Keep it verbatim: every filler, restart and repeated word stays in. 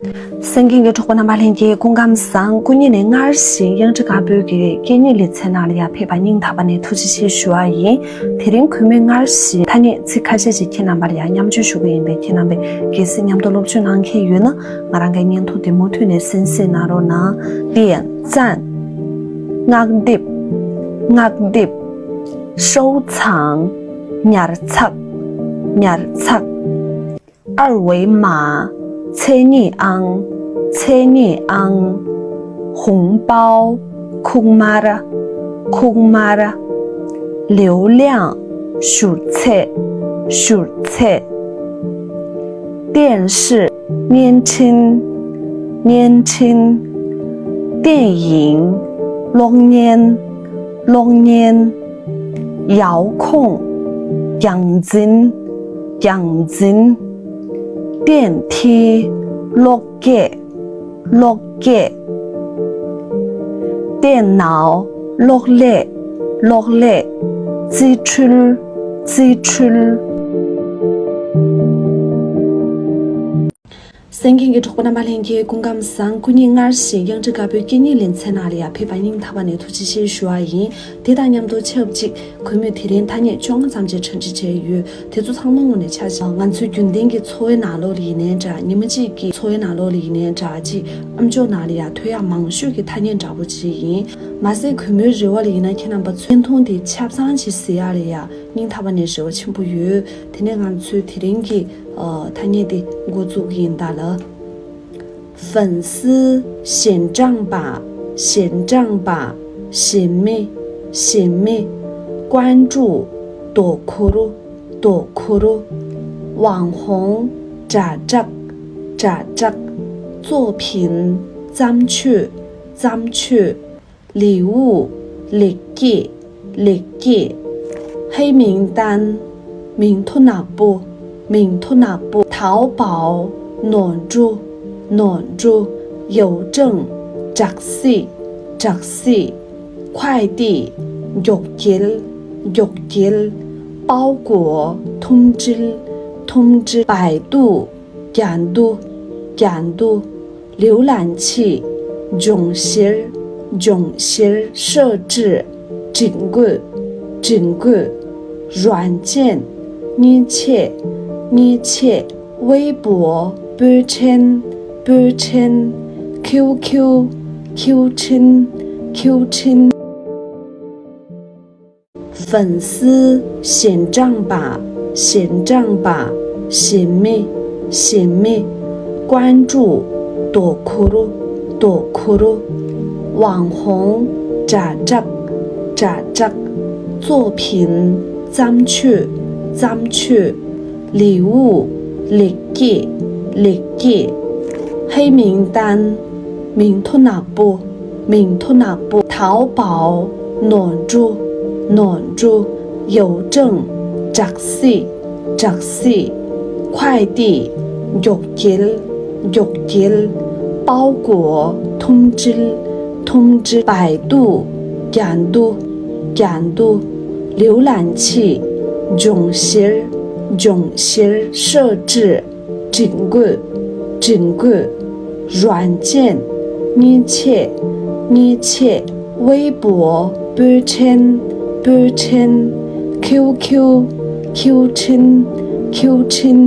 གསན་མཁན་གྱི་གྲོགས་པོ་རྣམ་པ་ལྷན་རྒྱས་སྐུ་ཁམས་བཟང་། སྐུ་ཉིད་ནས་སྔར་བཞིན་དབྱངས་ཅན་དཀར་པོའི་གི་སྐད་གཉིས་ལེ་ཚན་ནང་ལ་ཡང་ཕེབས་པ་སྙིང་ཐག་པ་ནས་ཐུགས་རྗེ་ཆེ་ཞུ་བ་ཡིན། དེ་རིང་གུས་མོས་སྔར་བཞིན་ཐ་སྙད་ཚིག་ཁ་ཤས་ཤིག་ཁྱེད་རྣམ་པར་ཡང་མཉམ་སྤྱོད་ཞུ་གི་ཡིན་པས། ཁྱེད་རྣམ་པས་གལ་སྲིད་མཉམ་དུ་སློབ་སྦྱོང་གནང་མཁན་ཡོད་ན། ང་རང་གི་བརྙན་ཐུང་དེ་མུ་མཐུད་ནས་གསན་གཟིགས་གནང་རོགས་གནང་། 点赞། སྔགས་འདེབས། སྔགས་འདེབས། 收藏། ཉར་ཚགས། ཉར་ཚགས། 二维码། མཚན་ཉིད་ཨང་། མཚན་ཉིད་ཨང་། 红包། ཁུག་དམར། ཁུག་དམར། 流量། བཞུར་ཚད། བཞུར་ཚད། 电视། བརྙན་འཕྲིན། བརྙན་འཕྲིན། 电影། གློག་བརྙན། གློག་བརྙན། 遥控། 掌针。 掌针། 电梯། གློག་སྐས། གློག་སྐས། 电脑། གློག་ཀླད། གློག་ཀླད། 支出། 支出། གསན་མཁན་གྱི་གྲོགས་པོ་རྣམ་པ་ལྷན་རྒྱས་སྐུ་ཁམས་བཟང་། སྐུ་ཉིད་སྔར་བཞིན་དབྱངས་ཅན་དཀར་པོའི་སྐད་གཉིས་ལེ་ཚན་ནང་ལ་ཡང་ཕེབས་པ་སྙིང་ཐག་པ་ནས་ཐུགས་རྗེ་ཆེ་ཞུ་བ་ཡིན། དེ་དང་མཉམ་དུ་ཆབས་ཅིག་གུས་མོས་དེ་རིང་ཐ་སྙད་བཅོ་ལྔ་ཙམ་ཅིག་ཕྲ་སྒྲིག་བྱས་ཡོད། དེ་ཚོ་ཚང་མ་དངོས་གནས་ཆ་བཞག་ང་ཚོའི་རྒྱུན་ལྡན་གྱི་འཚོ་བའི་ནང་ལོགས་ལ་ཡིན་ནའི་འདྲ། ཉི་མ་གཅིག་གི་འཚོ་བའི་ནང་ལོགས་ལ་ཡིན་ནའི་འདྲ། ཅིག་ཨ་མཆོག་ནང་ལ་ཡང་ཐོས་ཡག་མང་ཤོས་ཀྱི་ཐ་སྙད་འདྲ་པོ་ཅིག་ཡིན། མ་ཟད་གུས་མོའི་རེ་བ་ལ་ཡིན་ན། ཁྱེད་རྣམ་པ་ཚོས་བརྙན་ཐུང་དེ་ཆ་ཚང་ཅིག་གཟིགས་ཡག་ལ་ཡང་སྙིང་ཐག་པ་ནས་རེ་བ་ཆེན་པོ་ཡོད། དེ་ནས་ང་ཚོའི་དེ་རིང་གི་ཨ་ཐ་སྙད་དེ་འགོ་འཛུགས་ཀྱི་ཡིན་ད་ལགས། 粉丝། 旋转吧། 旋转吧། 神秘。神秘། 关注། དོ་ཁུར། དོ་ཁུར། 网红། དྲ་གྲགས། དྲ་གྲགས། 作品། བརྩམས་ཆོས། བརྩམས་ཆོས། 礼物། ལེགས་སྐྱེས། ལེགས་སྐྱེས། 黑名单། 名单། མིང་ཐོ་ནག་པོ། མིང་ཐོ་ནག་པོ། 淘宝། ནོར་འཁྲུལ། ནོར་འཁྲུལ། 邮政། 快递། མགྱོགས་འཁྱེར། མགྱོགས་འཁྱེར། 包裹། ཐུམ་སྒྲིལ། ཐུམ་སྒྲིལ། 百度། རྒྱ་འདུ། རྒྱ་འདུ། 浏览器། ལྗོངས་བཤེར། ལྗོངས་བཤེར། 设置། སྒྲིག་འགོད། སྒྲིག་འགོད། 软件། མཉེན་ཆས། མཉེན་ཆས། 微博། པོད་ཕྲན། པོད་ཕྲན། QQ། QQ ཕྲན། QQ ཕྲན། 粉丝。旋转吧，旋转吧，神秘，神秘。关注，དོ་ཁུར། དོ་ཁུར། 网红། དྲ་གྲགས། དྲ་གྲགས། 作品། བརྩམས་ཆོས། བརྩམས་ཆོས། 礼物། ལེགས་སྐྱེས། ལེགས་སྐྱེས། 黑名单། མིང་ཐོ་ནག་པོ། མིང་ཐོ་ནག་པོ། 淘宝། ནོར་འཁྲུལ། ནོར་འཁྲུལ། 邮政། དྲག་སྲིད། དྲག་སྲིད། 快递། མགྱོགས་འཁྱེར། མགྱོགས་འཁྱེར། 包裹། ཐུམ་སྒྲིལ། ཐུམ་སྒྲིལ། 百度། རྒྱ་འདུ། རྒྱ་འདུ། 浏览器། ལྗོངས་བཤེར། ལྗོངས་བཤེར། 设置། སྒྲིག་འགོད། སྒྲིག་འགོད། 软件། མཉེན་ཆས། མཉེན་ཆས། 微博། པོད་ཕྲན། པོད་ཕྲན། QQ། QQ ཕྲན། QQ ཕྲན།